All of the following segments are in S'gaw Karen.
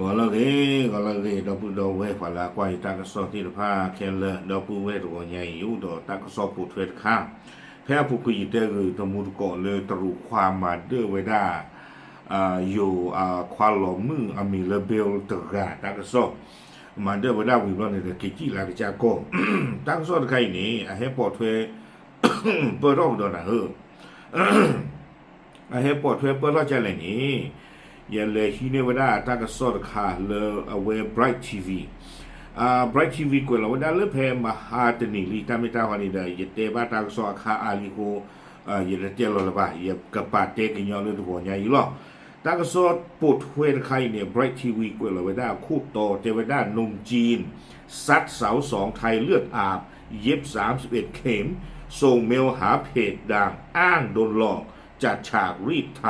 ဂီၤလၢအဂ့ၤ, ဂီၤလၢအဂ့ၤ ဒီပုၢ်ဒီဝဲၢ်ပှၤလၢအကွၢ်ယတၢ်ကစီၣ်သ့ၣ်တဖၣ်ခဲလၢာ်, ဒီပုၢ်ဝဲၢ်တဂီၤညါအံၤ ယအိၣ်ဒီးတၢ်ကစီၣ်ပိာ်ထွဲတခါ, ဖဲအပူၤကွံာ်ယတဲဂုာ်တမူတကိးလၢတရူးခွါမၤဒၢၣ်ဝဲဒၣ် ယိၤအခွါလီၤမုၣ်အမံၤလၢ Bill တဂၤတၢ်ကစီၣ်, မၤဒၢၣ်ဝဲဒၣ်ဝံၤဘျီန့ၣ်ဒီး က့ၤစံၣ်လၢကစၢ်ကီၢ်, တၢ်ကစီၣ်တခါအံၤန့ၣ် အဟဲပိာ်ထွဲ ပၢၢ်ထီၣ်ကဒီးနၤဧၢ အဟဲပိာ်ထွဲပၢၢ်ထီၣ်ကလဲၣ်န့ၣ်, ယလဲၤဟံးန့ၢ်ဝဲဒၣ်တၢ်ကစီၣ်တခါလၢအဝဲ Bright TV, Bright TV ကွဲးလီၤဝဲဒၣ်လၢဖဲမဟါတနံၤလံ တၢ်မ့ၢ်တၢ်ဟီန့ၣ်ဒီး ယတဲဘၣ်တၢ်ကစီၣ်အခါအါလံအဃိ, ယတတဲလီၤလၢၤဘၣ်, ယကပာ်တဲကညီလၢတဂီၤညါအံၤလီၤ. တၢ်ကစီၣ်ပိာ်ထွဲတခါအံၤန့ၣ် Bright TV ကွဲးလီၤဝဲဒၣ်အခိၣ်တီတဲဝဲဒၣ် นมจีน ซัดสาวสองไทยเลือดอาบ เย็บสามสิบเอ็ดเข็ม ส่งเมลหาเพจดัง อ้างโดนหลอก จัดฉากรีดไถ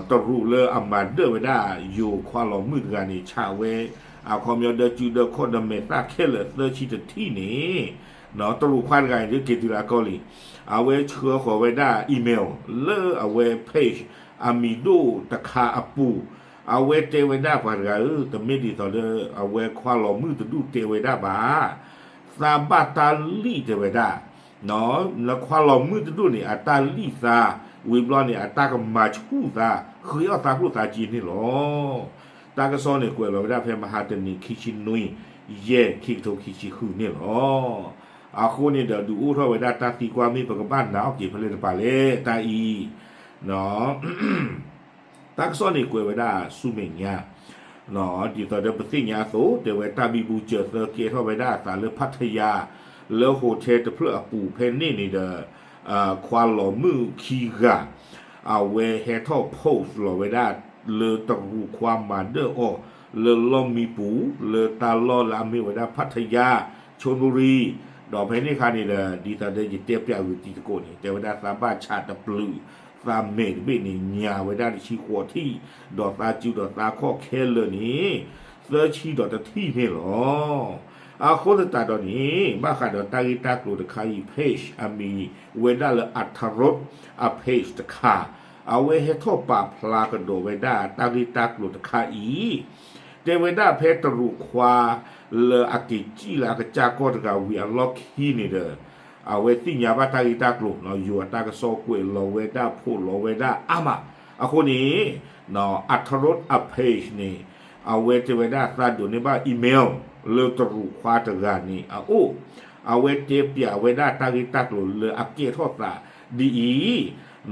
တရူးလၢအမၤဒၢၣ်ဝဲဒၣ်ယိၤခွါလီၤမုၣ်တဂၤန့ၣ် ဆးဝဲ အခီပညီဒီးစုဒီးခီၣ်ဒီးမဲာ်သၣ်ခဲလၢာ်သၢဆံတထံၣ်န့ၣ်, တရူးခွါတဂၤန့ၣ် ဒုးက့ၤတုၤလၢအကီၢ်လံ, အဝဲဆှၢဃီၤဝဲဒၣ် email လၢအဝဲ page အမံၤဒိၣ်တခါအပူၤ, အဝဲတဲဝဲဒၣ်ပှၤတဂၤဧၢ, တမ့ၢ်ဒ်သိးလၢအဝဲခွါလီၤမုၣ်တဒူၣ်တဲဝဲဒၣ်ဘၣ် သးဘၣ်တၢ်လံၣ်တဲဝဲဒၣ်, နခွါလီၤမုၣ်တဒူၣ်န့ၣ် အတၢ်လံၣ်သး, ဝံၤဘျီန့ၣ် အတၢ်ကမၤဆူၣ်သး ဃ့အီၣ်သးကျိၣ်သးစ့န့ၣ်လီၤ. တၢ်ကစီၣ်န့ၣ်ကွဲးလီၤဝဲဒၣ်ဖဲမဟါတနံၤ ခံဆံနွံ ယဲၢ် ခံကထိခံဆံဃုန့ၣ်လီၤ. အဃိန့ၣ်ဒီး ဒုးအိၣ်ထီၣ်ဝဲဒၣ်တၢ်သံကွၢ် မ့ၢ်ပကဘၣ်နာ်အီၤက့ၤဖဲလဲၣ်တပၤလဲၣ်တၢ်အံၤ တၢ်ကစီၣ်န့ၣ်ကွဲးဝဲဒၣ်ဆူမဲာ်ညါ, ဒ်သိးဒီးပသ့ၣ်ညါအသိး တဲဝဲတၢ်ဘံဘူစၢၤသၢကဲထီၣ်ဝဲဒၣ်အသးလၢ ဖးထယါ လၢ hotel တဖျၢၣ်အပူၤဖဲန့ၣ်န့ၣ်ဒီး ခွါလီၤမုၣ်ခံဂၤ အဝဲဟဲထီၣ် post လီၤဝဲဒၣ်လၢတရူးခွါမၤဒၢၣ်အီၤ လၢလီၢ်မံပူၤ လၢတၢ်လီၢ်လၢအမ့ၢ်ဝဲဒၣ် ဖးထယါ ဆိနူရံ, ဒီးဖဲန့ၣ်အခါန့ၣ်ဒီး ဒ်သိးဒီးယတဲပျးဂုာ်တံၤသကိးန့ၣ် တဲဝဲဒၣ်သးဘၣ်ဆးတပျုာ် သးမဲာ်တဘ့ၣ်န့ၣ် ညါဝဲဒၣ်တဆံဃိးထံၣ်, ဒီးသးစုဒီးသးခီၣ်ခဲလၢာ်န့ၣ် သၢဆံဒီးတထံၣ်န့ၣ်လီၤ. အဃိသတးဒီးန့ၣ် ဘၣ်ဃးဒီးတၢ်ဂ့ၢ်တၢ်ကျိၤတခါအံၤ page အမံၤဝဲဒၣ်လၢ အထရိတ် အ page တခါ, အဝဲဟဲထီၣ်ပာ်ဖျါကဒီးဝဲဒၣ်တၢ်ဂ့ၢ်တၢ်ကျိၤတခါအံၤ, တဲဝဲဒၣ်ဖဲတရူးခွါ လၢအက့ၤစံၣ်လၢအကစၢ်ကီၢ်တဂၤဝံၤအလီၢ်ခံန့ၣ်ဒီး အဝဲသ့ၣ်ညါဘၣ်တၢ်ဂ့ၢ်တၢ်ကျိၤ, ယိၤအတၢ်ကစီၣ်ကွဲးလီၤဝဲဒၣ် post လီၤဝဲဒၣ်အါမး, အဃိန့ၣ် အထရိတ် အ page န့ၣ် အဝဲတဲဝဲဒၣ်သးဒိးန့ၢ်ဘၣ် email လၢတရူးခွါတဂၤန့ၣ်အအိၣ်, အဝဲတဲပျးဝဲဒၣ်တၢ်ဂ့ၢ်တၢ်ကျိၤလၢအကဲထီၣ်သးဒ်အံ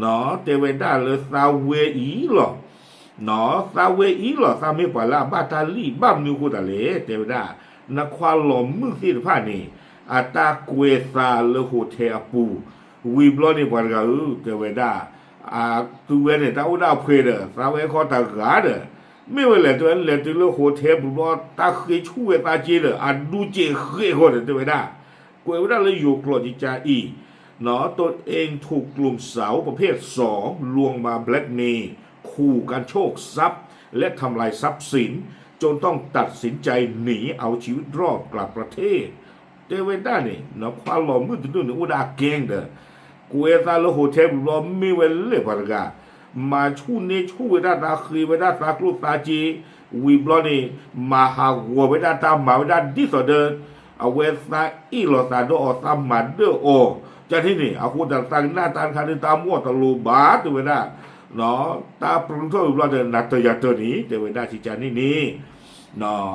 ၤ, တဲဝဲဒၣ်လၢသးဝဲအံၤလီၤ သးဝဲအံၤလီၤ သးမ့ၢ်ပှၤလၢအဘၣ်တၢ်လံၣ် ဘၣ်မနုၤအဃိသတးလဲၣ် တဲဝဲဒၣ်, နခွါလီၤမုၣ်သ့ၣ်တဖၣ်န့ၣ် အတၢ်ကွဲးသးလၢ hotel အပူၤ, ဝံၤဘျီန့ၣ်ပှၤတဂၤဧၢ တဲဝဲဒၣ်, အသုဝဲန့ၣ် တၢ်အိၣ်ဒၣ်အဖှဲးဒီး သးဝဲခီတဂၤဒီး, မ့ၢ်ဝဲလဲၣ် တဲဝဲလဲၤတုၤလၢ hotel ပူၤဘျီ တၢ်ဃ့ဆူၣ်ဝဲသးက့ဒီး အဒူကဲးဃဲးဃီဒီး တဲဝဲဒၣ် ကွဲးဝဲဒၣ်လၢယိၤကျိာ်ကကါအံၤ, ตนเองถูกกลุ่มสาวประเภทสองลวงมาแบล็กเมย์ ขู่กันโชคทรัพย์และทำลายทรัพย์สิน จนต้องตัดสินใจหนีเอาชีวิตรอดกลับประเทศ တဲဝဲဒၣ်န့ၣ် နခွါလီၤမုၣ်တဒူၣ်န့ၣ် အိၣ်ဒၣ်အ gang ဒီး ကွဲးသးလၢ hotel ပူၤဘျီ မ့ၢ်ဝဲလဲၣ်ပှၤတဂၤ မၤဆူၣ်န့ၢ်ဆူၣ်ဝဲဒၣ်သး ဃ့ဝဲဒၣ်သးကျိၣ်သးစ့, ဝံၤဘျီန့ၣ် မၤဟးဂီၤဝဲဒၣ်တၢ် မၤဝဲဒၣ်ဒ်သိးဒီး အဝဲသးအ့ၣ်လိာ်သးဒီးအီၤ သးမၤဒၢၣ်အီၤ, ကန့ၣ်န့ၣ် အဃိသတးသးကနၣ်တၢ်တခါန့ၣ် တၢ်မိၣ်တလိၤဘၣ် တဲဝဲဒၣ်, တၢ်ပြူထီၣ်ဝံၤဘျီဒီး နၤတၢၤယၤတၢၤန့ၣ် တဲဝဲဒၣ်ကကါန့ၣ်န့ၣ်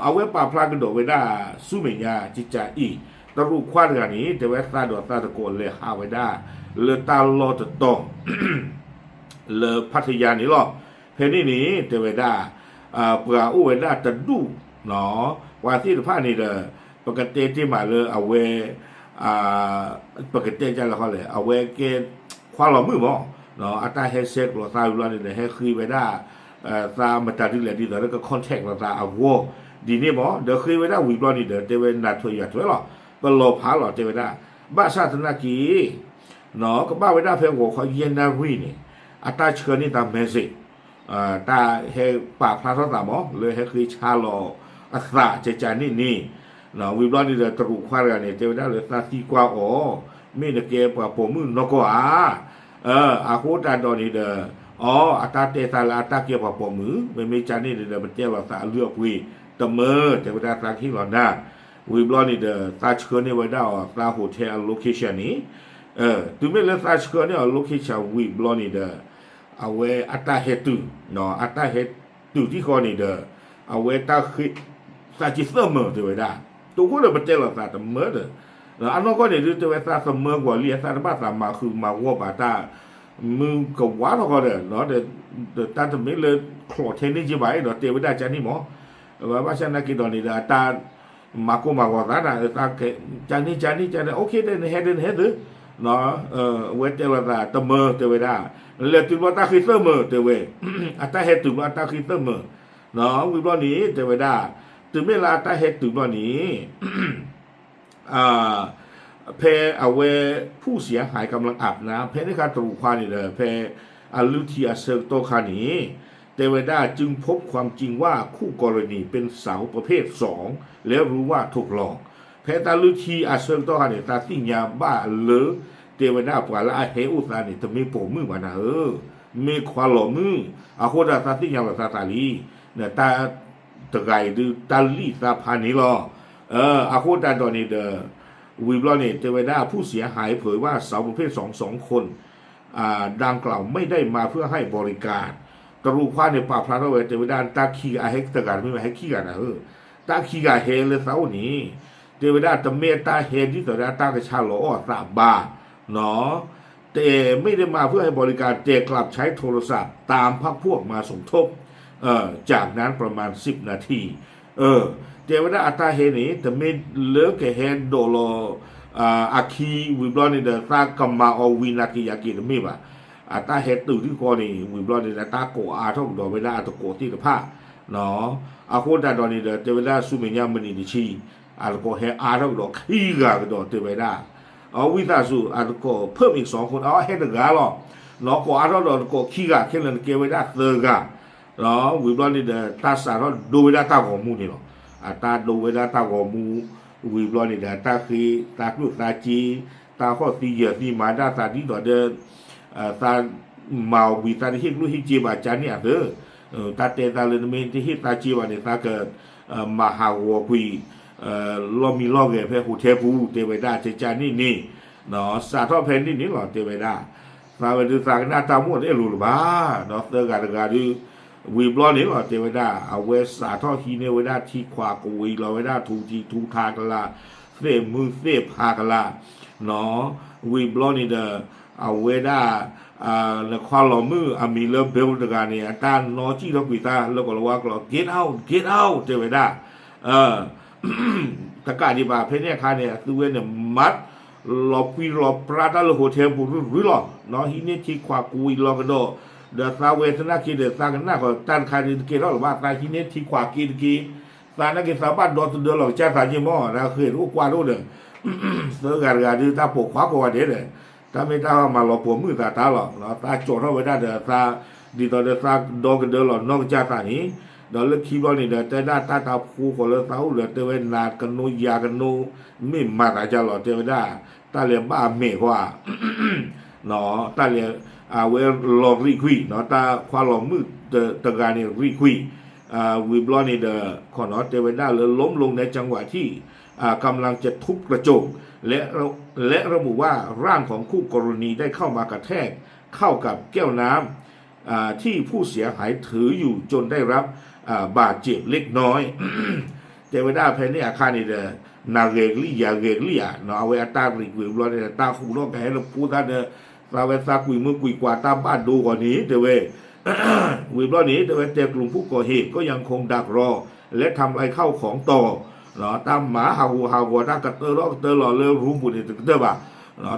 အဝဲပာ်ဖျါကဒီးဝဲဒၣ်ဆူမဲာ်ညါကကါအံၤ, တရူးခွါတဂၤန့ၣ် တဲဝဲသးဒီးသးတကိးလဲၤဟးဝဲဒၣ် လၢတၢ်လီၢ်တတီၤ လၢဖးထယါန့ၣ်လီၤ. ဖဲန့ၣ်န့ၣ် တဲဝဲဒၣ် ပှၤအိၣ်ဝဲဒၣ်တဒူၣ်, ပှၤသ့ၣ်တဖၣ်န့ၣ်ဒီး ပကတဲတ့ၢ်မးလၢအဝဲ ပကတဲကလဲၣ်ဃီလဲၣ် အဝဲကဲ ခွါလီၤမုၣ်မး, အတၢ်ဟဲဆဲးကျိးသးဝံၤဘျီန့ၣ်ဒီး ဟဲဃ့ဝဲဒၣ် သးမတၤဒ်လဲၣ်ဒ်သိးလၢက contact လိာ်သးအဂီၢ် ဒ်န့ၣ်မး ဒီးဃ့ဝဲဒၣ်ဝံၤဘျီန့ၣ်ဒီး တဲဝဲနၤထွဲယၤထွဲလီၤ ပလီၤဖးလီၤ တဲဝဲဒၣ် ဘၣ်ဆၣ်သနာ်က့ ကဘၣ်ဝဲဒၣ်ဖဲဂီၤခီယဲၢ်နၣ်ရံၣ်န့ၣ် အတၢ်ဆှၢန့ၢ်သး message တၢ်ဟဲပာ်ဖျါထီၣ်သးမး လၢဟဲဃ့ဆါလီၤအသးကကါန့ၣ်န့ၣ်, ဝံၤဘျီန့ၣ်ဒီး တရူးခွါတဂၤန့ၣ် တဲဝဲဒၣ်လၢသးသံကွၢ်အီၤ, မ့ၢ်နကဲပှၤပိာ်မုၣ်နီၢ်ကီၢ်ဧါ, အဃိသတးဒီးန့ၣ်ဒီး အီ အတၢ်တဲသးလၢအတၢ်ကဲပှၤပိာ်မုၣ် မ့မ့ၢ်ကန့ၣ်ဒီး ပတဲလီၤသးအလုၢ်အပှ့ၤ တမၢ တဲဝဲဒၣ်သးကဟ့ၣ်လီၤနၤ, ဝံၤဘျီန့ၣ်ဒီး သးဆှၢန့ၢ်ဝဲဒၣ်အီၤ သး hotel အ location န့ၣ်, တုၤမ့ၢ်လၢသးဆှၢန့ၢ်အီၤ location ဝံၤဘျီန့ၣ်ဒီး အဝဲအတၢ်ဟဲတုၤ, အတၢ်ဟဲတုၤထံၣ်ဃီန့ၣ်ဒီး အဝဲတၢ်ဃ့ သးက့ၤသၢမၢ တဲဝဲဒၣ်, တိခိၣ်ဒီးပတဲလီၤသးတမၢဒီး အနီၢ်ကီၢ်န့ၣ်ဒုး တဲဝဲသးသမၢကွၢ်လံ အသးတဘၣ်သးမၤဃုာ်မၤဂီၢ်ဘၣ်တၢ် မုၢ်ကဝါထီၣ်ဃီဒီး ဒီးတၢ်တမ့ၢ်လၢချီၣ်ထဲန့ၢ်က့ဘၣ်ဒီး တဲဝဲဒၣ်ကန့ၣ်မး, ဘၣ်ဆၣ်နာ်က့ဒီးန့ၣ်ဒီး အတၢ်မၤကိၢ်မၤဂီၤသးန့ၣ် ကန့ၣ် ကန့ၣ် ကန့ၣ် OK ဒီး နဟဲဒီးနဟဲသု, အဝဲတဲလီၤသးတမၢ တဲဝဲဒၣ်, လဲၤတုၤဘျီတၢ်ဃ့သၢမၢ တဲဝဲ, အတၢ်ဟဲတုၤဘျီအတၢ်ဃ့သၢမၢ, ဝံၤဘျီန့ၣ် တဲဝဲဒၣ်, တုၤမ့ၢ်လၢအတၢ်ဟဲတုၤဘျီန့ၣ် ဖဲအဝဲ ဖူၣ်စံဟါကမျၢၢ်အးနၤ ဖဲန့ၣ်ခါတရူးခွါန့ၣ်ဒီး ဖဲအလုၢ်ထံအဆၢကတီၢ်ခါန့ၣ် တဲဝဲဒၣ် จึงพบความจริงว่าคู่กรณีเป็นสาวประเภทสอง และรู้ว่าถูกหลอก ဖဲတၢ်လုၢ်ထံအဆၢကတီၢ်ခါန့ၣ် သးသ့ၣ်ညါဘၣ်လၢ တဲဝဲဒၣ်ပှၤလၢအဟဲအိၣ်သးန့ၣ် တမ့ၢ်ပိာ်မုၣ်ဘၣ်နၤဧၢ, မ့ၢ်ခွါလီၤမုၢ်, အဃိဒီးသးသ့ၣ်ညါလီၤသးသးလံ, တၢ် တဂၤအံၤဒုး တၢ်လံၣ်သးဖးန့ၣ်လီၤ. အဃိသတးဒီးန့ၣ်ဒီး ဝံၤဘျီန့ၣ် တဲဝဲဒၣ် ဖူၣ်စံဟါ เผยว่าสาวประเภทสอง สองคน ดังกล่าวไม่ได้มาเพื่อให้บริการ တရူးခွါန့ၣ် ပာ်ဖျါထီၣ်ဝဲ တဲဝဲဒၣ် တၢ်ခံဂၤဟဲတဂၤတမ့ၢ်ဘၣ် ဟဲခံဂၤနၤဧၢ, တၢ်ခံဂၤဟဲလၢသးအိၣ်န့ၣ် တဲဝဲဒၣ် တမ့ၢ်တၢ်ဟဲဒ်သိးဒီးတၢ်ကဆါလီၤအီၣ်အသးဘၣ် แต่ไม่ได้มาเพื่อให้บริการ แต่กลับใช้โทรศัพท์ตามพรรคพวกมาสมทบ จากนั้นประมาณสิบนาที တဲဝဲဒၣ်အတၢ်ဟဲန့ၣ် တမ့ၢ်လၢကဟဲဒိးလီၤ အခံ ဝံၤဘျီန့ၣ်ဒီး သးကမၤအီၤဝံၤနၤက့ၤယၤက့ၤတမ့ၢ်ဘၣ်. အတၢ်ဟဲတုၤထံၣ်ဃီန့ၣ် ဝံၤဘျီန့ၣ်ဒီး တၢ်ကိးအါထီၣ်ကဒီးဝဲဒၣ်အတကိးသ့ၣ်တဖၣ် အဃိသတးဒီးန့ၣ်ဒီး တဲဝဲဒၣ်ဆူမဲာ်ညါမုၢ်နံၤတဆံ အတကိးဟဲအါထီၣ်ကဒီးခံဂၤကဒီး တဲဝဲဒၣ် အဝံသးစူၤ အတကိး เพิ่มอีกสองคน အဟဲတဂၤလီၤ. နီၢ်ကိးအါထီၣ်ဒီးတကိးခံဂၤ ခဲလၢာ်န့ၣ်ကဲဝဲဒၣ်သၢဂၤ ဝံၤဘျီန့ၣ်ဒီး တၢ်စးထီၣ်ဒိဝဲဒၣ်တၢ်ဂီၤမူန့ၣ်လီၤ. အတၢ်ဒိဝဲဒၣ်တၢ်ဂီၤမူ ဝံၤဘျီန့ၣ်ဒီး တၢ်ဃ့သးကျိၣ်သးစ့ တၢ်ဟီၣ်သံယၢၤသံမၤဒၣ်သးဒ်သိးဒီး သးမၤအီၤဝံၤသးတဟ့ၣ်ကျိၣ်ဟ့ၣ်စ့ဘၣ်ကန့ၣ်အသၢ တၢ်တဲသးလၢနမ့ၢ်တဟ့ၣ်သးစ့ဘၣ်န့ၣ် သးက မၤဟးဂီၤကွံာ် လီၢ်မံလီၢ်ဂဲၤဖဲ hotel ပူၤ တဲဝဲဒၣ်ကကန့ၣ်န့ၣ် စးထီၣ်ဖဲန့ၣ်န့ၣ်လီၤ တဲဝဲဒၣ်. သးဝဲဒုးသးကနၣ်တၢ်မိၣ်တအဲၣ်လိၤလၢၤဘၣ် သၢဂၤတဂၤဒုး ဝံၤဘျီန့ၣ်လီၤ တဲဝဲဒၣ် အဝဲစးထီၣ်ဟံးန့ၢ်ဝဲဒၣ်ထံခွးကဝံၤလီၤဝဲဒၣ်ထူထံထူထါကလး သ့ၣ်မုၢ်သ့ၣ်ဖးကလး ဝံၤဘျီန့ၣ်ဒီး အဝဲဒၣ် နခွါလီၤမုၢ်အမံၤလၢ Bill တဂၤန့ၣ် အတၢ်နီၣ်စံၣ်ထီၣ်ကွံာ်သးလၢကီၢ်လၤဝါကျိာ် get out, get out တဲဝဲဒၣ် တကးဒံးဘၣ် ဖဲန့ၣ်အခါန့ၣ် အသုဝဲန့ၣ် မၤလီၤပှံၤလီၤပြါတၢ်လၢ hotel ပူၤရုၢ်ရုၢ်လီၤ. ဟံးန့ၢ်ထံခွးကဝံၤလီၤကဒီး ဒီးသးဝဲသနာ်က့ဒီး သးကနၣ်ဃီတၢ်တခါန့ၣ် တကဲထီၣ်လၢၤဘၣ် သးဟံးန့ၢ်ထံခွးက့တက့ၢ်. သးနာ်က့သးဘၣ်ဒီသဒၢလီၤကစၢ်သးက့မီၢ် တၢ်ဃ့ၢ်တအိၣ်ကွၢ်တအိၣ်ဒီး သၢဂၤတဂၤဒုး တၢ်ပိာ်ခွါကိးဂၤဒဲးဒီး တၢ်မ့ၢ်တၢ်မၤလီၤပိာ်မုၣ်သးတၢ်လီၤ. သးကၠီထီၣ်ဝဲဒၣ်ဒီးသး ဒ်သိးဒီးသးဒီကဒၢလီၤနီၢ်ကစၢ်သးန့ၣ် ဒီးလၢခံဘျီန့ၣ်ဒီး တဲဒၣ်တၢ်တၢ်ဖိဃီၤလၢသးအိၣ်ဒီး တဲဝဲနၤကနိယၤကနိ မ့ၢ်မၤသးကၢ်လီၤ တဲဝဲဒၣ် တၢ်လဲၤဘၣ်အမဲာ်ကွၢ် တၢ်လဲၤ အဝဲလီၤရံၣ်ကွံာ် တၢ်ခွါလီၤမုၣ်တဂၤန့ၣ်ရံၣ်ကွံာ် ဝံၤဘျီန့ၣ်ဒီး ခီနီၤ တဲဝဲဒၣ်လၢ ล้มลงในจังหวะที่กำลังจะทุบกระจก และระบุว่าร่างของคู่กรณีได้เข้ามากระแทกเข้ากับแก้วน้ำ ที่ผู้เสียหายถืออยู่จนได้รับบาดเจ็บเล็กน้อย တဲဝဲဒၣ်ဖဲန့ၣ်အခါန့ၣ်ဒီး နၤဂဲၤကလံၣ်ယၤဂဲၤကလံၣ်ဧါ အဝဲအတၢ်ရံၣ်ကွံာ်ဘျီန့ၣ် တၢ်ဟူးထီၣ်ကဟဲလၢဖိသၣ်ဒီး သးဝဲသးကွံာ်မုၢ်ကွံာ်ကွၢ်တၢ်ဘၣ်ဒိဂီၤန့ၣ် တဲဝဲ ဝံၤဘျီန့ၣ် တဲဝဲတဲ กลุ่มผู้ก่อเหตุก็ยังคงดักรอ และทำลายข้าวของต่อ တၢ်မၤဟးဂူာ်ဟးဂီၤတၢ်ကတၢၢ်ထီၣ်ကတၢၢ်လီၤလၢ room ပူၤန့ၣ် တကတၢၢ်ဘၣ်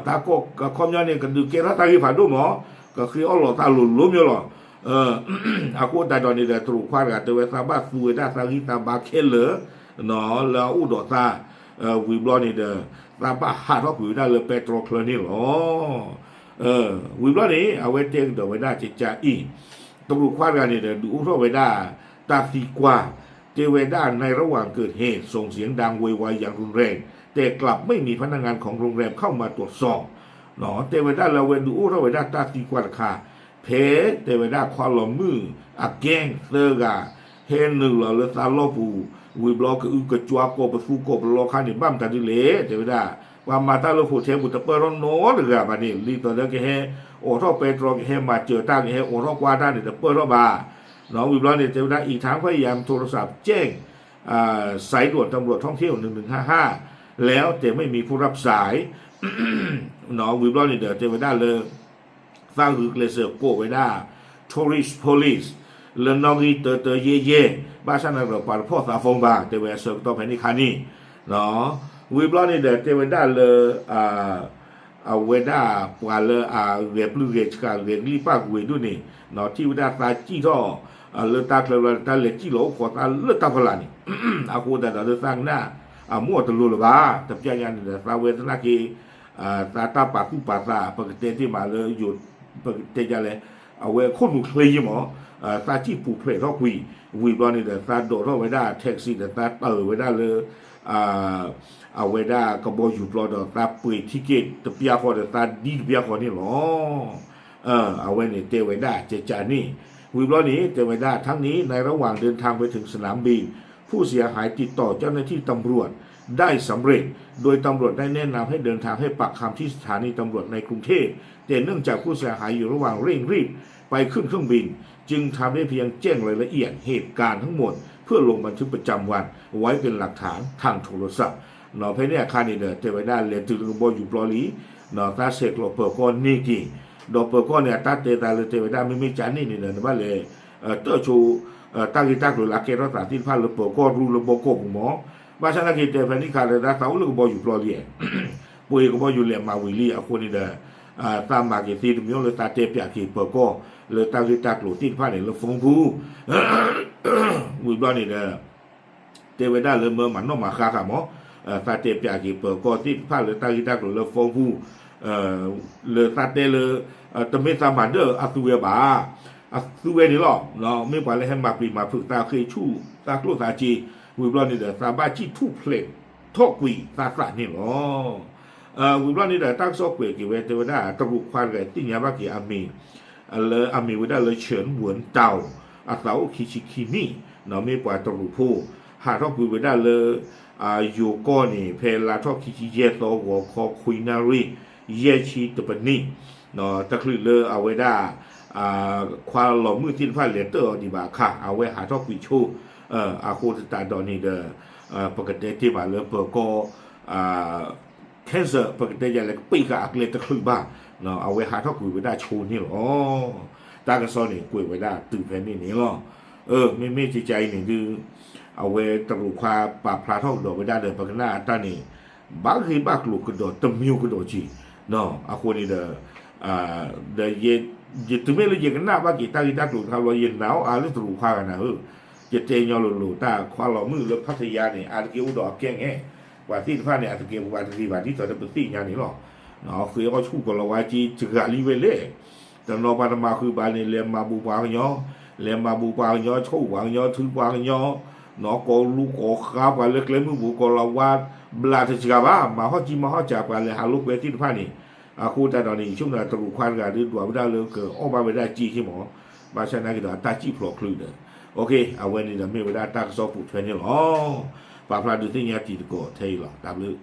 တၢ်ကီၢ်ခီပညီန့ၣ် ကဒုးကဲထီၣ်တၢ်ဂ့ၢ်ဖးဒိၣ်မး ကဃ့အီၣ်လီၤသးလိၤလိၤမးလီၤ. အဃိသတးဒီးန့ၣ်ဒီး တရူးခွါတဂၤတဲဝဲ သးဘၣ်သူဝဲဒၣ်သးဂံၢ်သးဘါခဲလၢာ် လၢအအိၣ်ဒီးသး ဝံၤဘျီန့ၣ်ဒီး သးဘၣ်ဟးထီၣ်ကွံာ်ဝဲဒၣ်လၢပဲတြီချၢန့ၣ်လီၤ. ဝံၤဘျီန့ၣ် အဝဲတဲကဒီးဝဲဒၣ်ကကအံၤ တရူးခွါတဂၤန့ၣ်ဒီး ဒုးအိၣ်ထီၣ်ဝဲဒၣ်တၢ်သံကွၢ် တဲဝဲဒၣ် ในระหว่างเกิดเหตุส่งเสียงดังโวยวายอย่างรุนแรง แต่กลับไม่มีพนักงานของโรงแรมเข้ามาตรวจสอบ တဲဝဲဒၣ်လၢအဝဲဒုးအိၣ်ထီၣ်ဝဲဒၣ်တၢ်သံကွၢ်တခါ ဖဲတဲဝဲဒၣ်ခွါလီၤမုၣ်အကဲၣ်သၢဂၤ ဟဲနုာ်လီၤလၢသးလီၢ်ပူၤ ဝံၤဘျီကအုကကွၢ်ကိးပသူကိးပလီခါန့ၣ် ဘၣ်မတၤဒ်လဲၣ် တဲဝဲဒၣ် ပှၤမၤတၢ်လၢ hotel ပူၤတပၢၢ်ထီၣ်နီတဂၤဘၣ်န့ၣ် ဒ်သိးလၢကဟဲအိးထီၣ်ပဲတြီ ကဟဲမၤစၢၤတၢ် ကဟဲအိးထီၣ်ကွၢ်တၢ်န့ၣ် တပၢၢ်ထီၣ်ဘၣ်. ဝံၤဘျီန့ၣ် တဲဝဲဒၣ် อีกทั้งพยายามโทรศัพท์แจ้ง สายด่วนตำรวจท่องเที่ยว หนึ่งหนึ่งห้าห้า แล้ว แต่ไม่มีผู้รับสาย ဝံၤဘျီန့ၣ်ဒီး တဲဝဲဒၣ်လၢ သးဂုာ်ကျဲးစၢးကိးဝဲဒၣ် tourist police လၢနီၣ်ဂံၢ်တၢတၢယဲၢ်ယဲၢ် ဘၣ်ဆၣ်န့ၣ်ဒီးပှၤတဖီၣ်သး phone ဘၣ် တဲဝဲအဆၢကတီၢ်ဖဲန့ၣ်ခါန့ၣ် ဝံၤဘျီန့ၣ်ဒီး တဲဝဲဒၣ်လၢ အဝဲဒၣ်ပှၤလၢအဂဲၤပျုၢ်ဂဲၤဆှးဂဲၤကလံၣ်ပၣ်ကွံာ်ဝဲဒၣ်န့ၣ် ထံၣ်ဝဲဒၣ်သးစံၣ်ထီၣ် လၢတၢ်ချၢဘျီန့ၣ် တၢ်လဲၤစံၣ်လီၤအိၣ်ခိးသးလၢတၢ်ဖီလာ်န့ၣ် အဃိသတးဒီးလၢသးကနၣ် အမိၢ်တလိၤလၢၤဘၣ် တပျၢ်ညါန့ၣ်ဒီး သးဝဲသနာ်က့ သးတၢ်ပာ်သူၣ်ပာ်သး ပကတဲတ့ၢ်မးလၢယိၤ ပကတဲဒ်လဲၣ် အဝဲခိၣ်နူာ်ချ့ယ့ၢ်မး သးစံၣ်ပူၤဖျဲးထီၣ်ကွံာ် ဝံၤဘျီန့ၣ်ဒီး သးဒိးထီၣ်ဝဲဒၣ် taxi ဒီးသးတၢၢ်ဝဲဒၣ်လၢ အဝဲဒၣ်ကဘီယူၤပျီဒီး သးပှ့ၤ ticket တပျၢ်ဃီဒီး သးဒ်တပျၢ်ဃီန့ၣ်လီၤ. အဝဲန့ၣ်တဲဝဲဒၣ်ကကန့ၣ် ဝံၤဘျီန့ၣ် တဲဝဲဒၣ် ทั้งนี้ ในระหว่างเดินทางไปถึงสนามบิน ผู้เสียหายติดต่อเจ้าหน้าที่ตำรวจได้สำเร็จ โดยตำรวจได้แนะนำให้เดินทางให้ปากคำที่สถานีตำรวจในกรุงเทพ แต่เนื่องจากผู้เสียหายอยู่ระหว่างเร่งรีบไปขึ้นเครื่องบิน จึงทำได้เพียงแจ้งรายละเอียดเหตุการณ์ทั้งหมด เพื่อลงบันทึกประจำวันไว้เป็นหลักฐานทางโทรศัพท์ ဖဲန့ၣ်အခါန့ၣ်ဒီး တဲဝဲဒၣ်လဲၤတုၤလၢကဘီယူၤပျီလံ သးဆဲးကျိးပၢၤကီၢ်န့ၢ်က့ၤ ဒီးပၢၤကီၢ်န့ၣ် အတၢ်တဲသးလၢတဲဝဲဒၣ် မ့မ့ၢ်ကန့ၣ်န့ၣ်ဒီး နဘၣ်လဲၤ တၢၣ်ဆိ တၢ်ဂ့ၢ်တၢ်ကျိၤလၢအကဲထီၣ်သးသ့ၣ်တဖၣ်လၢပၢၤကီၢ်ရူလၢဘီကီၢ်ပူၤမး ဘၣ်ဆၣ်သနာ်က့တဲဖဲန့ၣ်အခါဒီး သးအိၣ်လၢကဘီယူၤပျီလံ ပှ့ၤကဘီယူၤလဲၤမၤဝံၤလံ အဃိန့ၣ်ဒီး သးမၤက့ၤသ့တမံၤလၢသးတဲပၠးက့ၤပၢၤကီၢ်လၢတၢ်ဂ့ၢ်တၢ်ကျိၤသ့ၣ်တဖၣ်န့ၣ်လၢ phone ပူၤ ဝံၤဘျီန့ၣ်ဒီး တဲဝဲဒၣ်လၢမၢမၤနီၣ်မၤဃါဃာ်မး သးတဲပၠးက့ၤပၢၤကီၢ်သ့ၣ်တဖၣ်လၢတၢ်ဂ့ၢ်တၢ်ကျိၤလၢ phone ပူၤ လၢသးတဲလၢ တမ့ၢ်သးမၤဒၢၣ်အသူဝဲဘၣ် အသူဝဲန့ၣ်လီၤ. မ့ၢ်ပှၤလၢဟဲမၤပျံၤမၤဖုးသးဃ့ဆူၣ်သးကျိၣ်သးစ့ ဝံၤဘျီန့ၣ်ဒီး သးဘၣ်စံၣ်ထူၣ်ဖျဲးထီၣ်ကွံာ်သးသးန့ၣ်လီၤ. ဝံၤဘျီန့ၣ်ဒီး တၢ်ကစီၣ်ကွဲးက့ၤဝဲ တဲဝဲဒၣ် တရူးခွါတဂၤသ့ၣ်ညါဘၣ်က့ၤအမံၤ လၢအမံၤဝဲဒၣ်လၢ เฉินหวนเต๋า အသးအိၣ်ခံဆံခံနံၣ် မ့ၢ်ပှၤတရူးဖိ ဟးထီၣ်ကွံာ်ဝဲဒၣ်လၢ ယိၤကီၢ်န့ၣ် ဖဲလါထီၣ်ခံဆံယဲၢ်သီ ဂီၤခီခွံနၣ်ရံၣ် ယဲၢ်ဆံတပနံၣ် တချုးလၢအဝဲဒၣ် ခွါလီၤမုၣ်သ့ၣ်တဖၣ်လဲၤတၢၢ်အီၤဒံးဘၣ်အခါ အဝဲဟးထီၣ်ကွံာ်ဆိ အဃိသတးဒီးန့ၣ်ဒီး ပကတဲတ့ၢ်မးလၢပၢၤကီၢ် cancer ပကတဲယၤလဲၣ် ကပ့းဃာ်အကျဲတချုးဘၣ် အဝဲဟးထီၣ်ကွံာ်ဝဲဒၣ်ဆိန့ၣ်လီၤ. တၢ်ကစီၣ်န့ၣ် ကွဲးဝဲဒၣ်တုၤဖဲန့ၣ်န့ၣ်လီၤ. မ့မ့ၢ်ကကါအံၤန့ၣ်ဒုး အဝဲတရူးခွါပာ်ဖျါထီၣ်ကဒီးဝဲဒၣ်ဒီး ပကနၣ်အတၢ်န့ၣ် ဘၣ်ဂ့ၢ်ဘၣ်ကျိၤကဒီးတမံၤကဒီးက့ၤ အဃိန့ၣ်ဒီး ဒီး ယတုၤမ့ၢ်လၢယကနၣ်ဘၣ်က့ၤတၢ်ဂ့ၢ်တၢ်ကျိၤတခါဘျီ ယနာ်အီၤအါလၢတရူးခွါဂၤနၤဧၢ, ယတဲညီလိၤလိၤ တၢ်ခွါလီၤမုၣ်လၢဖးထယါန့ၣ် အါတက့ၢ်အိၣ်ဒီးအကဲၣ်ငဲၣ်, ပှၤသ့ၣ်တဖၣ်န့ၣ် အတကဲပှၤတဂ့ၤဘၣ် ဒ်သိးဒီးပသ့ၣ်ညါန့ၣ်လီၤ. ဃ့အီၣ်ဆူၣ်ကီၤလၤဝါက့ တဂၤလံဝဲလဲၣ်, တနီၤပှၤတမၤဃုာ်ဘၣ်န့ၣ် လဲၤမၤဘူးပှၤကညီ, လဲၤမၤဘူးပှၤကညီ ဆိၣ်ပှၤကညီ ထုပှၤကညီ, နီၢ်ကီၢ်လူၤကီၢ်ဃါပှၤလၢကျဲမုၢ်ပူၤ ကီၤလၤဝါ ဘျးတစှၤဘၣ်, မၤဟီၣ်ကံမၤဟီၣ်ကၢ်ပှၤလဲၤဟးလိာ်ကွဲသ့ၣ်တဖၣ်န့ၣ်, အဃိသတးဒီးန့ၣ် ယဆိကမိၣ်တရူးခွါတဂၤဒုးဒွးဝဲဒၣ်လၢကအီၣ်ဘၣ်ဝဲဒၣ်က့ခံမး, ဘၣ်ဆၣ်သနာ်က့ဒီးအတၢ်စံၣ်ဖျိးချုးဒီး, အဝဲန့ၣ်ဒီးမ့ၢ်ဝဲဒၣ်တၢ်ကစီၣ်ပိာ်ထွဲန့ၣ်လီၤ. ပာ်ဖျါဒုးသ့ၣ်ညါတံၤသကိးထဲအံၤလီၤ. တၢ်ဘျုး